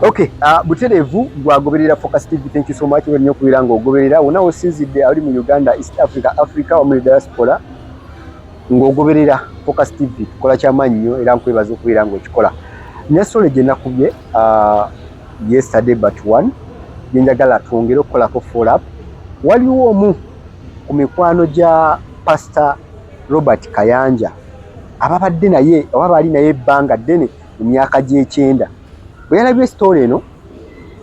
Okay, butereevu gwagoberera Focus TV. Thank you so much nnyo okubeera ng'ogoberera wonna osinzidde, ali mu Uganda, East Africa, Africa wamu ne diaspora, ng'ogoberera Focus TV. Tukola kyamaanyi nnyo era nkwebaza okubeera ng'okikola. Nina story gye nakubye yesterday but one gye njagala twongere okukolako follow up. Waliwo omu ku mikwano gya Pastor Robert Kayanja ababadde naye oba baali naye ebbanga ddene mu myaka gy'ekyenda. Bwe yalabye story eno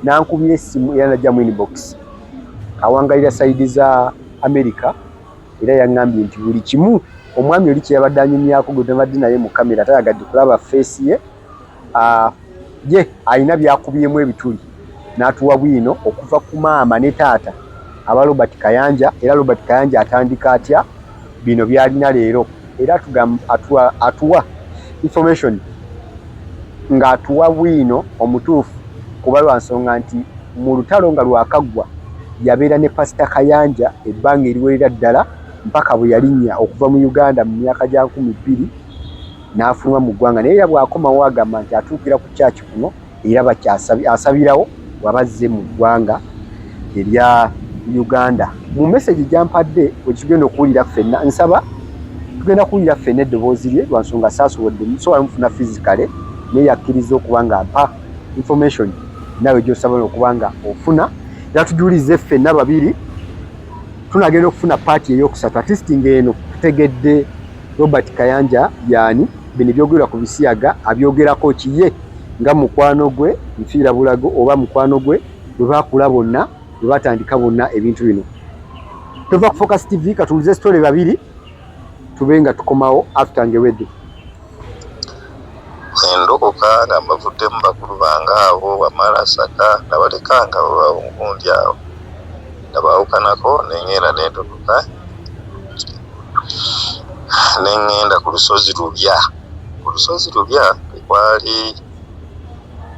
n'ankubira essimu era najja mu inbox. Awangalira side za America era yaŋŋambye nti buli kimu omwami oli kye yabadde anyumyako gwe nabadde naye mu kamera tayagadde kulaba face ye, ye alina byakubyemu ebituli n'atuwa bwino okuva ku maama ne taata aba Robert Kayanja. Era Robert Kayanja atandika atya bino by'alina leero, era atuwa information ng'atuwa bwino omutuufu, kuba lwa nsonga nti mu lutalo nga lwakaggwa yabeera ne Pasita Kayanja ebbanga eriwerera ddala mpaka bwe yalinnya okuva mu Uganda mu myaka gya 2000 n'afuluma mu ggwanga. Naye era bw'akomawo agamba nti atuukira ku kyaki kuno era asabirawo bw'aba azze mu ggwanga erya Uganda. Mu message gy'ampadde we tugenda okuwulira ffenna, nsaba tugenda kuwulira ffenna eddoboozi lye, lwa nsonga saasobodde sobola mufuna physically, naye yakkiriza okuba nga mpa information naawe gy'osobola okuba nga ofuna, era tujulize ffenna babiri. Tunagenda okufuna part eyokusatu, at least ng'eno tutegedde Robert Kayanja yaani, bino ebyogerwa ku bisiyaga abyogerako kiye nga mukwano gwe nfiira bulago oba mukwano gwe bwe baakula bonna, bwe batandika bonna ebintu bino. Tova ku Focus TV, katuwulize story babiri tube nga tukomawo after ngewedde. Endokoka nga mbavudde mu bakulu bange abo Wamala, Saka, nabaleka nga gundi awo nga baawukanako, nengenda nendokoka nengenda ku lusozi Lubya. Ku lusozi Lubya kwali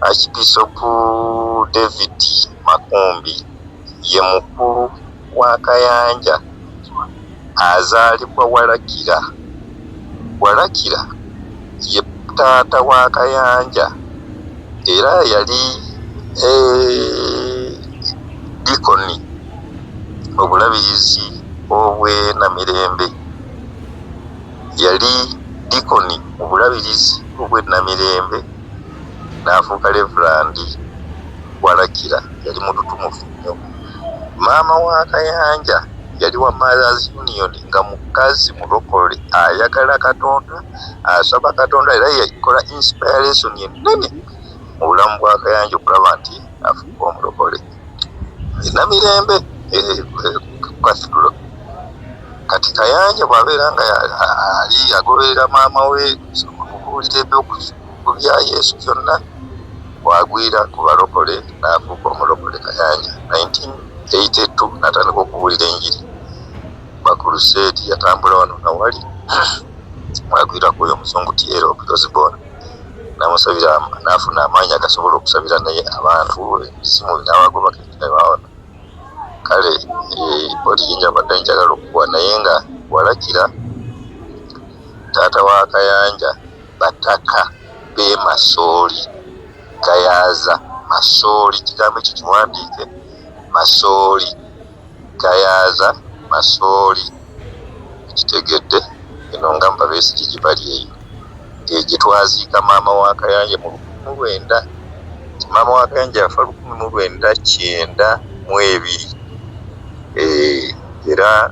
Archbishop David Makumbi, ye mukulu wa Kayanja, azaalibwa Walakira. Walakira ye taata wa Kayanja era yali dikoni mu bulabirizi obw'e Namirembe. Yali dikoni mu bulabirizi obw'e Namirembe n'afuuka Reverend. Walakira yali mututumufu nnyo. Maama wa Kayanja yali wa Mothers Union, nga mukazi mulokole, ayagala Katonda, asaba Katonda, era yakola inspiration ennene mu bulamu bwa Kayanja okulaba nti afuuka omulokole. Namirembe Cathedral. Kati Kayanja bw'abeera nga ali agoberera maama we okubuulira ebyoku bya Yesu byonna, bwagwira ku balokole n'afuuka omulokole Kayanja 1982 n'atandika okubuulira enjiri bakuluseedi. Yatambula wano nawali mwagwirako oyo omuzungu T.L. Osborn, namusabira n'afuna amaanyi agasobola okusabira naye abantu emizimu n'abagobako ebawona. Kale ripooti gyenjabadde njagala okukuwa, naye nga Walakira taata wa Kayanja, bataka b'e Masooli, Gayaza Masooli. Kigambo ekyo kiwandiike, Masooli, Gayaza Masooli. Kitegedde eno nga Mbabesigye gye bali eyo gye twaziika maama wa Kayanja mu 1900. Maama wa Kayanja yafa 1992. Era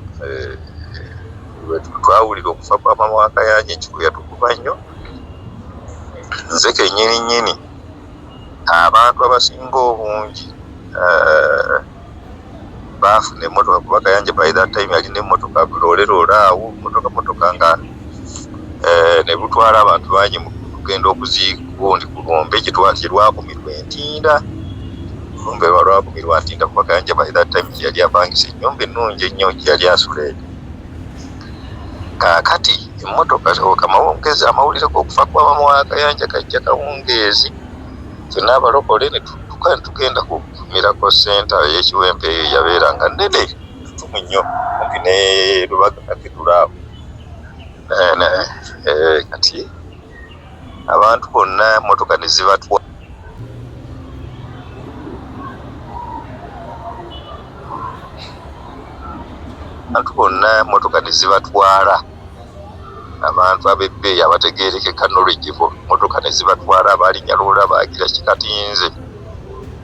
twawulira okufa kwa maama wa Kayanja, ekiko yatukuba nnyo. Nze kennyini nnyini, abantu abasinga obungi baafuna emmotoka kuba Kayanja by that time yalina emmotoka, loole loole awo, motoka motoka, nga ne butwala abantu bangi mu kugenda okuziika gundi ku lumbe gye lwakumirwa entinda. Lumbe lwa lwakumirwa ntinda kuba Kayanja by that time gye yali apangisa ennyumba ennungi ennyo gye yali asula eyo. Kaakati emmotoka kamawungezi, amawulire g'okufa kwa maama wa Kayanja gajja kawungeezi, ffenna abalokole ne tudduka ne tugenda ku Miracle Center ey'ekiwempe. Eyo yabeera nga nnene tutumu nnyo kumpi ne Lubaga Cathedral awo. Kati abantu bonna emmotoka ne zibatwala. Abantu bonna motoka ne zibatwala, abantu ab'ebbeeyi abategeerekeka knowledgeable, motoka ne zibatwala, abaalinya loola baagira kikatinze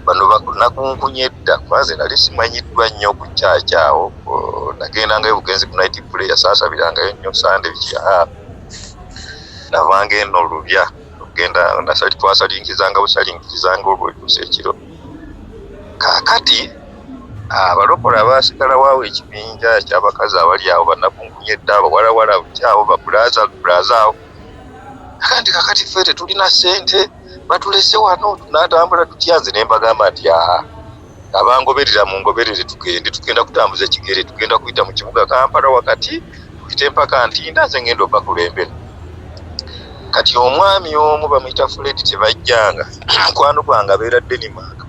bano nakunkunye dda, kuba nze nali simanyiddwa nnyo ku kyaki awo. Nagendangayo bugenzi ku night prayer, saasabirangayo nnyo Sande biki, navanga eno olubya okugenda twasalinkizanga busalinkirizanga olwetuusa ekiro. Kaakati abalokole abaasigalawo awo, ekibinja ky'abakazi abali awo banakunkunye dda, abawalawala kyawo babulaza bulaza awo, nti kakati ffe tetulina ssente, batulese wano, tunaatambula tutya? Nze ne mbagamba nti aa, abangoberera mungoberere, tugende, tugenda kutambuza ekigere, tugenda kuyita mu kibuga Kampala wakati, tuyite mpaka Ntinda, nze ngenda obakulembera. Kati omwami omu bamuyita Fred Tebajjanga, mukwano gwange, abeera Denmark,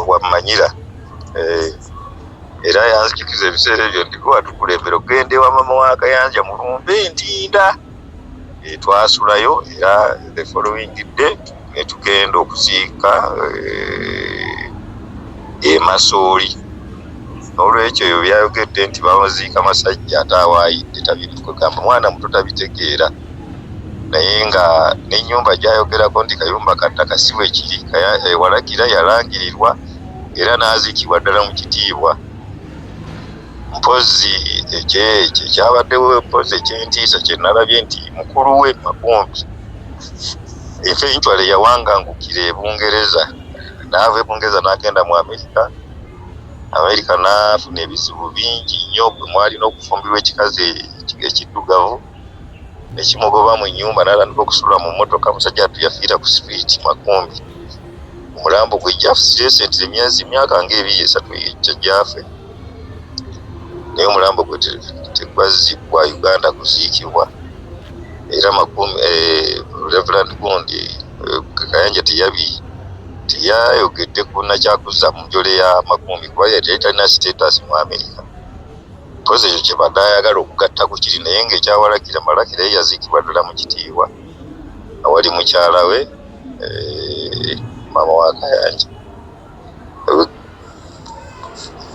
wamanyira, era yanzijukiza ebiseera ebyo nti watukulembera okugenda ewa mama wa Kayanja mulumbe Ntinda. Twasulayo era the following day ne tugenda okuziika e Masooli. N'olwekyo ebyo byayogedde nti bamuziika masajja, ate awaayidde tabikugamba mwana muto tabitegeera. Naye nga n'ennyumba gy'ayogerako nti kayumba ka ttaka, si bwe kiri. Walakira yalangirirwa era n'aziikibwa ddala mu kitiibwa. Mpozzi ekyabaddewo, mpozzi ekyentiisa kye nalabye nti mukulu we Makumbi eventually yawangangukira e Bungereza, n'ava e Bungereza n'agenda mu Amerika. Amerika n'afuna ebizibu bingi nnyo, bwe mwalina okufumbirwa ekikazi ekiddugavu nekimugoba mu nnyumba, n'atandika okusula mu mmotoka. Musajja wattu yafiira ku street. Makumbi omulambo gwe just recently, emyezi emyaka ng'ebiri esatu gyafe, naye omulambo gwe tegwazzibwa Uganda kuziikibwa. Era Makumi, Reverend gundi, Kayanja teyayogedde ku nakyakuzza mu njole ya Makumbi, kuba yali talina status mu Amerika. Mpozi ekyo kyebadde ayagala okugatta ku kiri, naye ng'ekyawalakira Malakira ye yaziikibwa ddala mu kitiibwa awali mukyala we, maama wa Kayanja.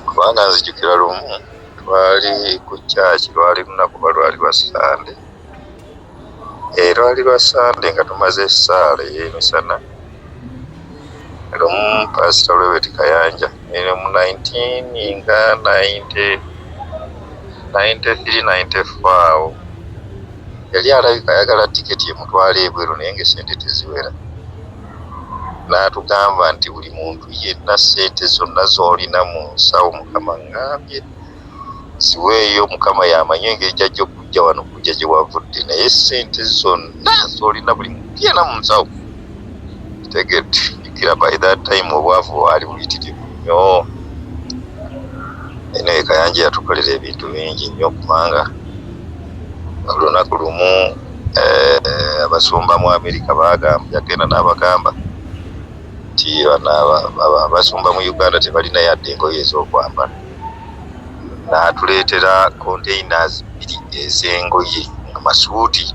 Kubanga nzijukira lumu twali ku kyaki, lwali lunaku ba lwali lwa Sande, lwali lwa Sande nga tumaze essaala ey'emisana. Lumu Pasita Robert Kayanja mu 19 nga 90 93 94 awo yali alabika ayagala tiketi emutwala ebweru, naye ng'essente teziwera. N'atugamba nti buli muntu yenna ssente zonna z'olina mu nsawo, Mukama ŋŋambye ziweeyo, Mukama yamanyi engeri gy'ajja okujja wano kujja gye wavudde, naye ssente zonna z'olina, buli muntu yenna mu nsawo. Tegedde, jjukira by that time obwavu bwali buyitirivu nnyo. Anyway, Kayanja yatukolera ebintu bingi nnyo, kubanga olunaku lumu abasumba mu Amerika bagamba, yagenda n'abagamba nti bano abasumba mu Uganda tebalina yadde engoye ez'okwambala, n'atuleetera containers bbiri ez'engoye nga masuuti,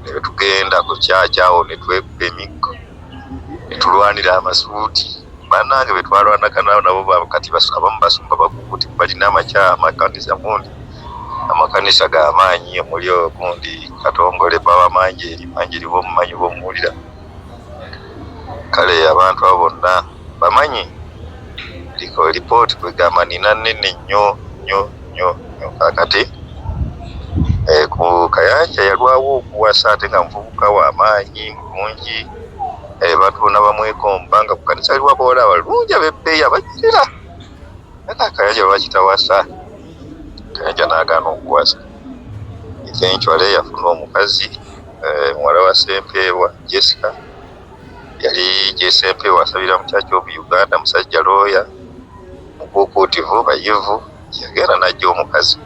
ne tugenda ku kyaki awo ne twekuba emiggo ne tulwanira amasuuti. Bannange be twalwanagana nabo kati abamu basumba bakugu, balina amakanisa gundi, amakanisa g'amaanyi, omuli gundi Katongole Baba Manjeri, Manjeri bomumanyi, bomuwulira. Kale abantu abo bonna bamanyi lipooti kwegamba nina nnene nnyo nnyo nnyo nnyo. Kakati ku Kayanja yalwawo okuwasa, ate nga muvubuka w'amaanyi mulungi, abantu bonna bamwegomba, nga ku kanisa aliwo abawala abalungi ab'ebbeeyi abanyirira. Ate Kayanja lwaki tawasa? Kayanja n'agaana okuwasa. Eventually yafuna omukazi, muwala wa Sempeebwa Jessica, yali Gyesempeebwa asabira mu Church of Uganda, musajja looya mukuukuutivu bayivu. Yagenda n'ajja omukazi,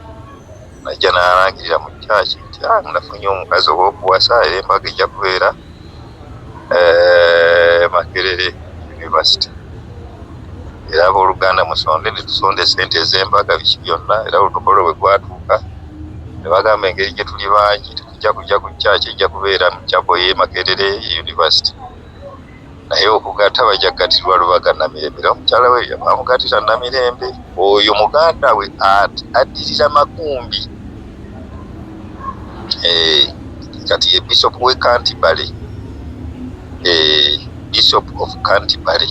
najja n'alangirira mu kyaki nti ah, nafunye omukazi ow'okuwasa, era embaga ejja kubeera Makerere University, era abooluganda musonde. Ne tusonda esente ez'embaga, biki byonna. Era olutokolo bwe gwatuuka ne bagamba engeri gye tuli bangi tetujja kujja ku kyaki, ejja kubeera mu chapel ye Makerere University. Naye okugatta bajja kugattirwa Lubaga Namirembe, era omukyala we bamugattira Namirembe. Oyo muganda we addirira Makumbi. Kati ye Bishop we Canterbury, Bishop of Canterbury,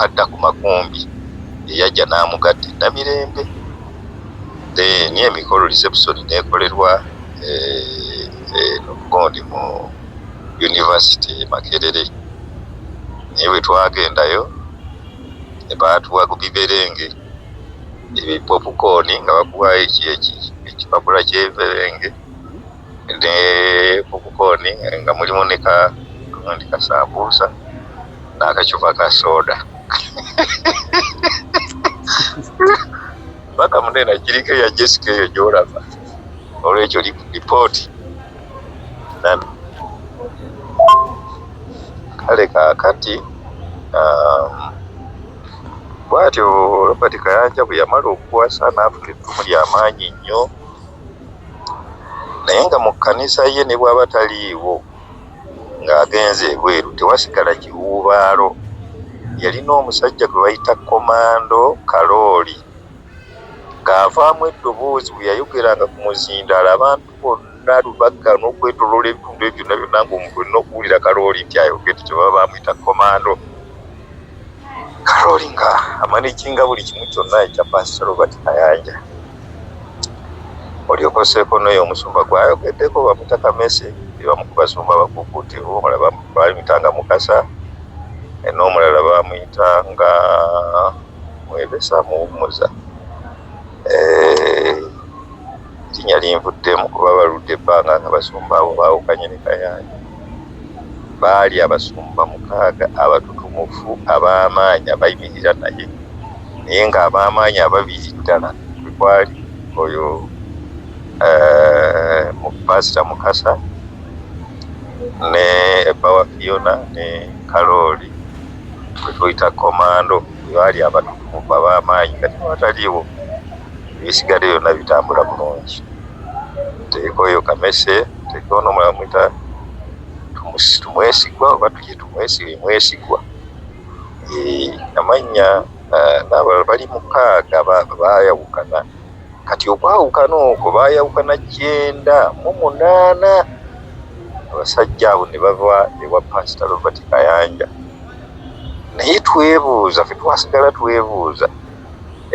adda ku Makumbi, eyajja n'amugatta Namirembe. Then emikolo, reception nekolerwa nokugondi mu university Makerere. Naye bwe twagendayo baatuwa biberenge, ebipopcorn, nga bakuwa ekipapula ky'ebiberenge ne popcorn nga mulimu ne kagundi kasambuusa n'akacupa ka soda. Paka munene kiriko eya Jessica eyo gy'olaba. Olwekyo lipooti. Kale kaakati bw'atyo Robert Kayanja bwe yamala okuwasa n'afuna ettutumu ly'amaanyi nnyo, naye nga mu kkanisa ye ne bw'aba taliiwo ng'agenze ebweru tewasigala kiwuubaalo. Yalina omusajja gwe bayita Komando Kalooli, ng'avaamu eddoboozi bwe yayogeranga ku muzindaalo abantu bonna Lubaga n'okwetooloola ebitundu ebyo byonna byonna, ng'omuntu olina okuwulira Kalooli nti ayogedde. Kyebaba bamuyita Komando Kalooli, nga amanaginga buli kimu kyonna ekya Pastor Robert Kayanja. Olyokoseeko n'oyo omusumba gwayogeddeko bamuyita Kamese, bamu ku basumba abakuukuutivu. Omulala bamuyitanga Mukasa, n'omulala bamuyitanga Mwebesa Muwummuza. Erinnya linvuddemu kuba baludde ebbanga nga basumba abo baawukanye ne Kayanja. Baali abasumba 6 abatutumufu ab'amaanyi abayimirira naye, naye ng'ab'amaanyi ababiri ddala kwe kwali oyo Pasita Mukasa ne ebba wa Fiona ne Kalooli gwe tuyita Komando. Bwe baali abatutumufu ab'amaanyi, kati bataliiwo, ebisigadde byonna bitambula bulungi. Teeka oyo Kamese, teeka ono omulala muyita Tumwesigwa oba tuye Mwesigwa. Amannya n'abalala bali 6 baayawukana. Kati okwawukana okwo baayawukana 98, abasajja abo ne bava ewa Pasita Robert Kayanja. Naye twebuuza, ffe twasigala twebuuza.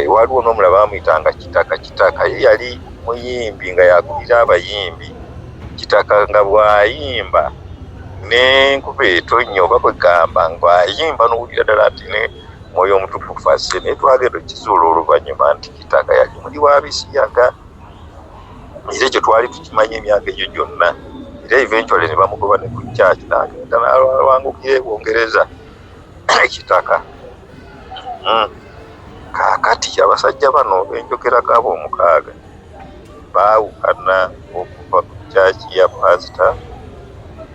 Waliwo n'omulala baamuyitanga Kitaka. Kitaka ye yali muyimbi nga yakulira abayimbi. Kitaka nga bw'ayimba n'enkuba etonnya, oba kwegamba ng'ayimba n'owulira ddala nti ne Mwoyo Omutukuvu azze. Naye twagenda okukizuula oluvannyuma nti Kitaka yali muli wa bisiyaga, era ekyo twali tukimanyi emyaka egyo gyonna. Era eventually ne bamugoba ne ku church, n'agenda n'alwangukira e Bungereza Kitaka. Kaakati abasajja bano benjogerako abo 6 baawukana okuva ku church ya Pasita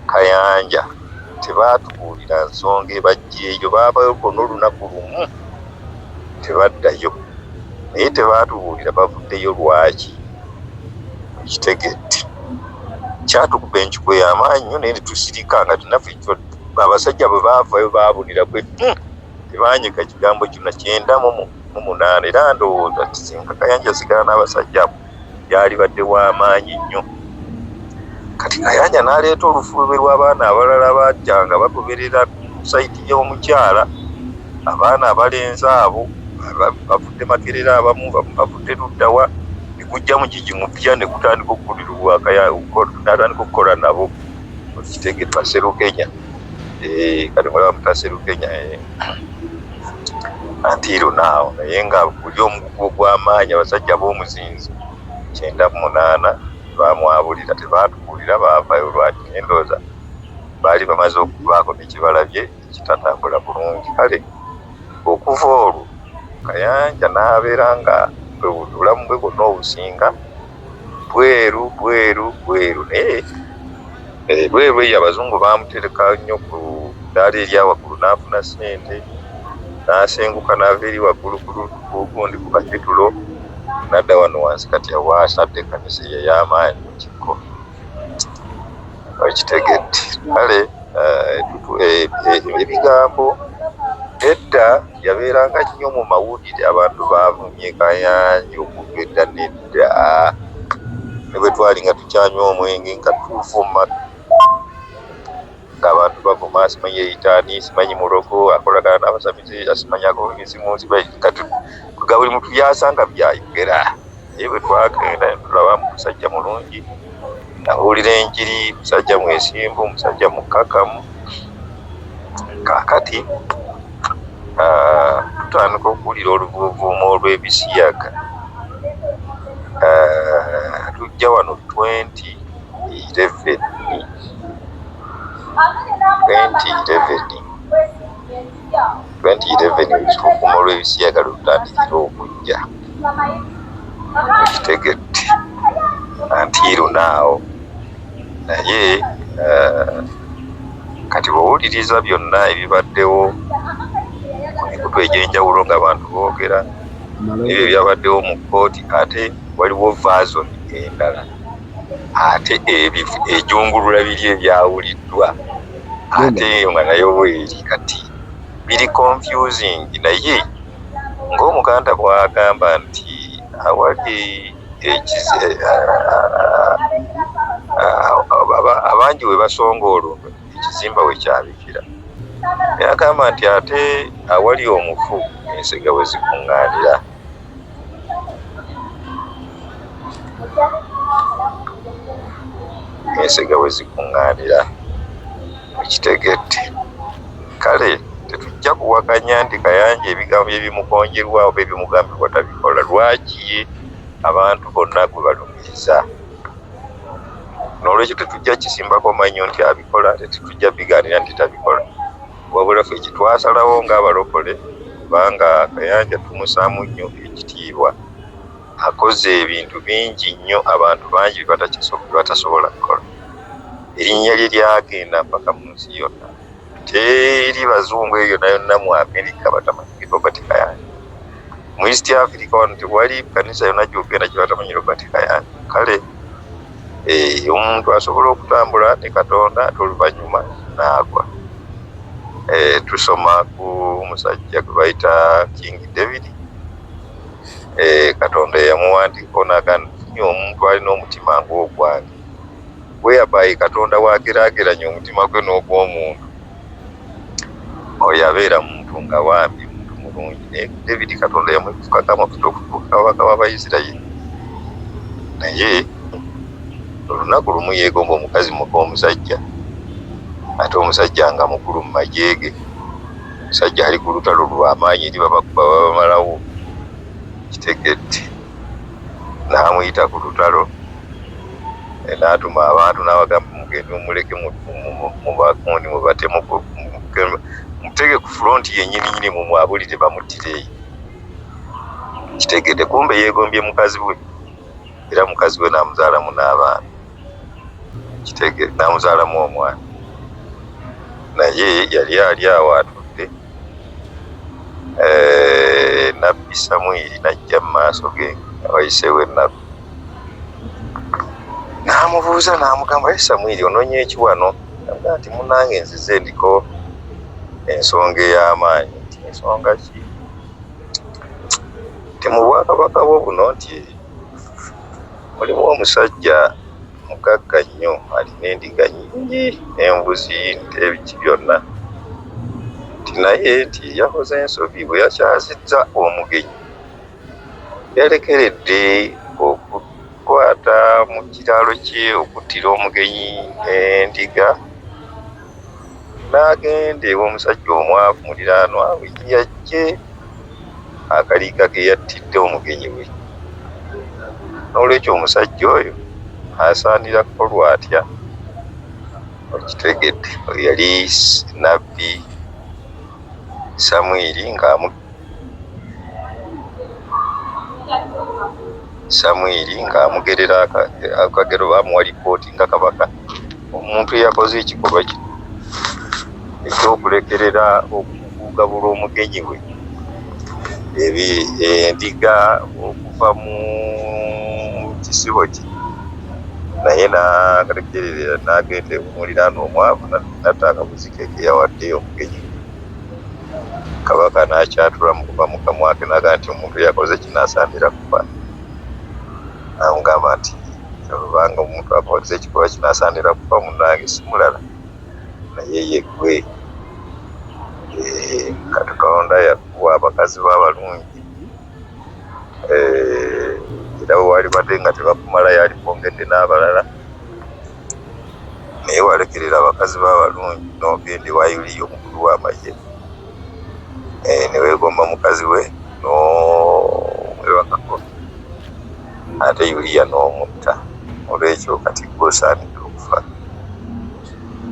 Kayanja. Tebaatubuulira nsonga ebajjeeyo, baabayo bona olunaku lumu tebaddayo, naye tebaatubuulira bavuddeyo lwaki. Ekitegedde kyatukuba enkiku ey'amaanyi nnyo, naye ne tusirika nga tinaffe. Abasajja bwe baavayo baabunira kwe, tebanyega kigambo kyonna. 98, era ndowooza singa Kayanja asigala n'abasajja abo yalibadde w'amaanyi nnyo. Kati Kayanja n'aleeta olufuube lw'abaana abalala bajja nga bagoberera ku side y'omukyala. Abaana abalenzi abo bavudde Makerere, abamu bavudde luddawa, ne gujja mugigi mupya ne gutandika okukulirwa, n'atandika okukola nabo. Okitegedde, Serukenya. Kati mulaba muta Serukenya until now, naye nga guli omugugu ogw'amaanyi. Abasajja b'omuzinzi 98 bamwabulira, tebaatubuulira baavayo lwaki, naye ndowooza baali bamaze okubaako ne kyebalabye ekitatambula bulungi. Kale okuva olwo Kayanja n'abeera nga obulamu bwe bwonna obusinga bweru bweru bweru, naye bweru eyo abazungu bamutereka nnyo ku ddaala erya waggulu, n'afuna ssente n'asenguka n'ava eri waggulu kugundi ku Katidulo n'adda wano wansi. Kati awo asadde ekkanisa eyo ey'amaanyi mu kikko. Okitegedde? Kale ebigambo edda yabeeranga nnyo mu mawulire, abantu baavumye Kayanja okuva edda nedda, ne bwe twali nga tukyanywa omwenge nga tuvuma, ng'abantu bavuma, simanyi eyitaani, simanyi mulogo akolagana n'abasamize, asimanyi agoba emizimu, nga buli muntu byasanga byayogera. Naye bwe twagenda ne tulaba musajja mulungi, abuulira enjiri, musajja mwesimbu, musajja mukkakkamu. Kaakati tutandika okuwulira oluvuuvuumo olw'ebisiyaga. Tujja wano 2011, 2011, 2011, oluvuuvuumo olw'ebisiyaga lwe lutandikira okujja, okitegedde, until now. Naye kati bw'owuliriza byonna ebibaddewo ku mikutu egy'enjawulo ng'abantu boogera ebyo ebyabaddewo mu kkooti, ate waliwo version endala ate ejungulula biri ebyawuliddwa, ate eyo nga nayo bweri. Kati biri confusing, naye ng'Omuganda bw'agamba nti awali abangi we basonga olunwe, ekizimba we kyabikira. Naye agamba nti ate awali omufu ensega we zikuŋŋaanira. Ensega we zikuŋŋaanira, okitegedde? Kale tetujja kuwakanya nti Kayanja ebigambo ebimukonjerwa oba ebimugambibwa tabikola. Lwaki ye abantu bonna gwe balumiriza? N'olwekyo tetujja kisimbako mannyo nti abikola, ate tetujja bigaanira nti tabikola. Wabula ffe kye twasalawo ng'abalokole, kubanga Kayanja tumusaamu nnyo ekitiibwa, akoze ebintu bingi nnyo abantu bangi bye batasobola kukola. Erinnya lye lyagenda mpaka mu nsi yonna, teri bazungu eyo yonna yonna mu Amerika batamanyi Robert Kayanja. Mu East Africa wano tewali kanisa yonna gy'ogenda gye batamanyi Robert Kayanja. Kale omuntu asobola okutambula ne Katonda ate oluvannyuma n'agwa. Tusoma ku musajja gwe bayita King David, Katonda yamuwandiikako n'agamba nfunye omuntu alina omutima ng'ogwange, whereby Katonda w'ageraageranya omutima gwe n'ogw'omuntu, oyo abeera muntu nga bambi muntu mulungi. Naye David Katonda yamufukako amafuta okufuuka kabaka w'Abayisirayiri, naye olunaku lumu yeegomba omukazi muka omusajja, ate omusajja nga mukulu mu magye ge, omusajja ali ku lutalo lw'amaanyi eri babakuba babamalawo, kitegedde, n'amuyita ku lutalo, n'atuma abantu n'abagamba mugende mumuleke mubagundi mubatemu, mutege ku front yennyini nyini mumwabulire bamuttire eyo, kitegedde. Kumbe yeegombye mukazi we, era mukazi we n'amuzaalamu n'abaana, kitegedde, n'amuzaalamu omwana. Naye yali ali awo atudde, Nabbi Samwiri n'ajja mu maaso ge nga wayiseewo ennaku, n'amubuuza n'amugamba, ye Samwiri, onoonya eki wano? N'amugamba nti munnange nzize ndiko ensonga ey'amaanyi. Nti ensonga ki? Nti mu bwakabaka bwo buno nti mulimu omusajja mugagga nnyo, alina endiga nnyingi n'embuzi n'ebiki byonna. Nti naye nti yakoze ensobi bwe yakyazizza omugenyi, yalekeredde okukwata mu kiraalo kye okuttira omugenyi endiga, n'agenda ew'omusajja omwavu muliraanwa we yajje akaliga ke yattidde omugenyi we. N'olwekyo omusajja oyo asaanira kukolwa atya? Okitegedde? Oyo yali Nabbi Samwiri ng'amu Samwiri ng'amugerera akagero, bamuwa lipooti nga kabaka, omuntu eyakoze ekikolwa kino eky'okulekerera okugabula omugenyi we endiga okuva mu kisibo kye Naye n'akalekerera n'agenda ew'omuliraano omwavu n'atta akabuzi ke ke yawadde omugenyi. Kabaka n'akyatula mu kuva mu kamwa ke n'agamba nti omuntu eyakoze kino asaanira kufa. N'amugamba nti obanga omuntu akoze ekikolwa kino asaanira kufa munnange si mulala naye ye ggwe. Eh, Katonda yakuwa abakazi bo abalungi eh, era bwe walibadde nga tebakumala yalikwongedde n'abalala naye walekerera abakazi bo abalungi n'ogenda ewa Yuliya omukulu w'amagye eh, ne weegomba mukazi we n'omwebakako ate Yuliya n'omutta olwekyo kati ggwe osaanidde okufa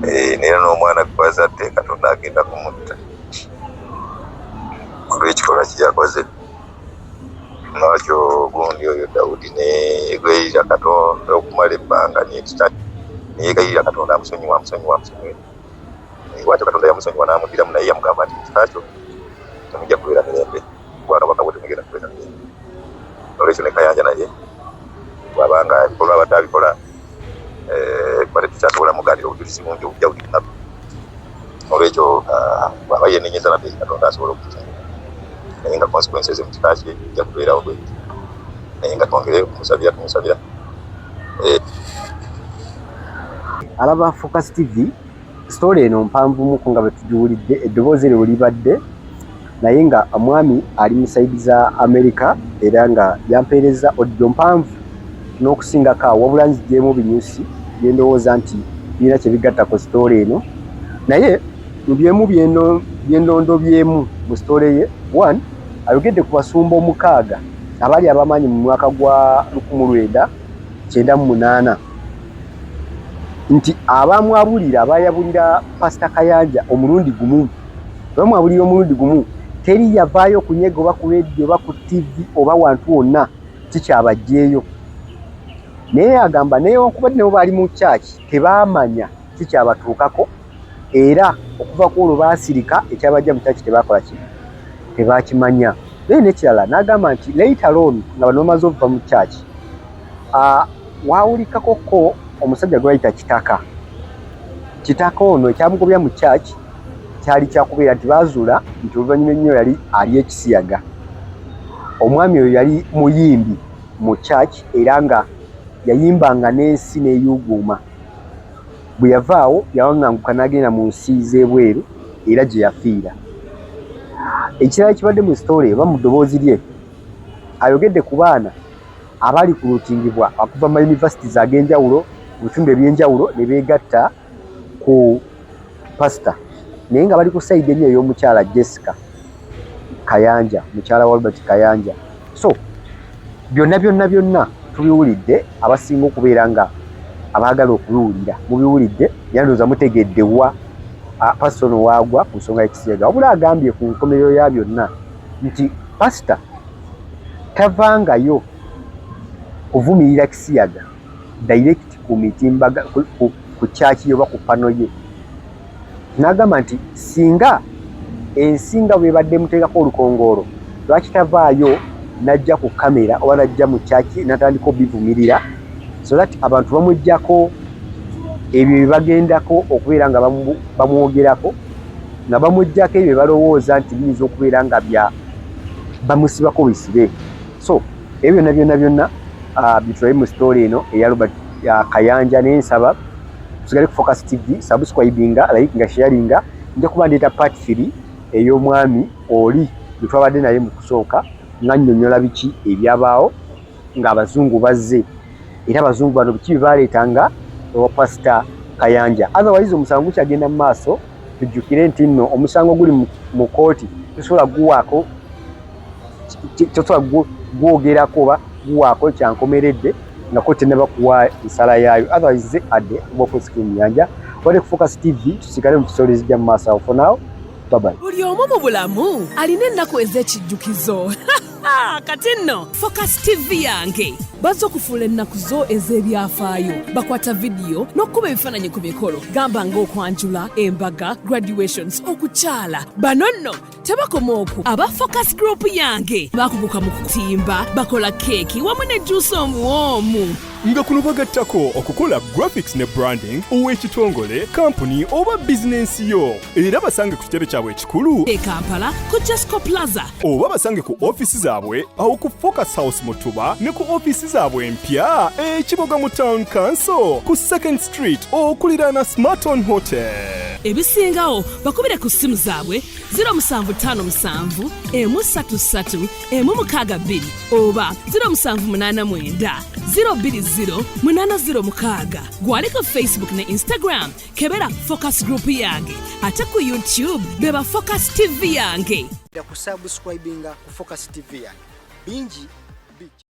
eh, naye n'omwana gwe wazadde Katonda agenda kumutta olw'ekikolwa kye yakoze. Lwakyo gundi oyo Dawudi neyegayirira Katonda okumala ebbanga neyegayirira Katonda amusonyiwe amusonyiwe amusonyiwe. Bwatyo Katonda yamusonyiwa n'amuddiramu naye yamugamba nti mu kika kyo temujja kubeera mirembe, bwakabaka bwo temugenda kubeera mirembe. Nolwekyo ne Kayanja naye bw'aba nga ebikolwa abadde abikola eh, kuba tetukyasobola mugaanira obujulizi bungi obujja buli lunaku. Nolwekyo ah, bw'aba yenenyeza nate Katonda asobola okumusonyiwa naye nga consequences mu kika kye bijja kubeerawo bwebityo naye nga twongere okumusabira tumusabira eh. Alaba Focus TV story eno mpanvumuko nga bwetugiwulidde eddoboozi eryo libadde naye nga omwami ali mu sayidi za America era nga yampeerezza audio mpanvu n'okusingako awo wabula nzigyemu binyusi byendowooza nti birina kye bigatta ku story eno naye mu byemu byendondobyemu mu story ye one ayogedde ku basumba omukaaga abaali abamaanyi mu mwaka gwa 1998 nti abamwabulira abayabulira Pasita Kayanja omulundi gumu bamwabulira omulundi gumu teri yavaayo kunyega oba ku rediyo oba ku ttivi oba wantu wonna kikyabajjeeyo naye agamba newankubadde nabo baali mu kyaki tebaamanya kikyabatuukako era okuva ku olwo baasirika ekyabajja mu kyaki tebakola ki tebakimanya naye nekirala n'agamba nti later on nga bano bamaze okuva mu kyaki waawulikako ko omusajja gwe bayita Kitaka. Kitaka ono ekyamugobya mu church kyali kyakubeera nti baazuula nti oluvannyuma ennyo yali ali ekisiyaga. Omwami oyo yali muyimbi mu church era nga yayimbanga n'ensi n'eyuuguuma. Bwe yavaawo yawaŋŋanguka n'agenda mu nsi z'ebweru era gye yafiira. Ekirala ekibadde mu sitole oba mu ddoboozi lye, ayogedde ku baana abalikulutingibwa okuva mu mayunivasitizi ag'enjawulo mu bitundu eby'enjawulo ne beegatta ku pasita naye nga bali ku sayidi ennyo ey'omukyala Jessica Kayanja mukyala wa Robert Kayanja so byonna byonna byonna tubiwulidde abasinga okubeera nga abaagala okubiwulira mubiwulidde era ndowooza mutegedde wa pasita ono waagwa ku nsonga y'ekisiyaga wabula agambye ku nkomerero ya byonna nti pasita tavangayo kuvumirira kisiyaga direct ku mitimbaga ku kyaki oba ku pano ye n'agamba nti singa ensi nga bwebadde emuteekako olukongoolo lwaki tavaayo n'ajja ku kamera oba n'ajja mu kyaki n'atandika obivumirira so that abantu bamuggyako ebyo bye bagendako okubeera nga bamwogerako nga bamuggyako ebyo bye balowooza nti biyinza okubeera nga bya bamusibako bisibe so ebyo byonna byonna byonna ah, bitulabe mu sitooli eno eya Robert ah, Kayanja naye nsaba tusigale ku Focus TV subscribinga like nga sharinga nja kuba ndeeta part 3 ey'omwami oli gwe twabadde naye mu kusooka nga nnyonnyola biki ebyabaawo ng'abazungu bazze era abazungu bano biki bye baleetanga ewa Pasita Kayanja otherwise omusango gukyagenda mu maaso tujjukire nti nno omusango guli mu kkooti tosobola guwaako tosobola gwogerako oba guwaako kyankomeredde nga kkooti tennaba kuwa nsala yaayo otherwise nze adde obafusikimuyanja wade ku Focus TV tusigale mu stories zijja mu maaso awo for now bye bye. Buli omu mu bulamu alina ennaku ez'ekijjukizo. Kati nno Focus TV yange Bazze okufuula ennaku zo ez'ebyafaayo. Bakwata vidiyo n'okukuba ebifaananyi ku mikolo, gamba ng'okwanjula, embaga, graduations, okukyala. Bano nno tebakoma okwo. Aba Focus Group yange bakuguka mu kutimba, bakola keeki wamu ne juusi omuwoomu. Nga kuno bagattako okukola graphics ne branding ow'ekitongole, kampuni oba bizinensi yo. Era basange ku kitebe kyabwe ekikulu e Kampala ku Jesco Plaza, oba basange ku ofiisi zaabwe awo ku Focus House Mutuba, ne ku ofiisi zaabwe empya e Kiboga mu Town Council ku Second Street okuliraana Smarton Hotel. Ebisingawo bakubire ku ssimu zaabwe 0757 133 162 oba 0789 020 806. Gwali ku Facebook ne Instagram, kebera Focus Group yange, ate ku YouTube beba Focus TV yange. Kusubscribinga ku Focus TV yange, bingi bijja.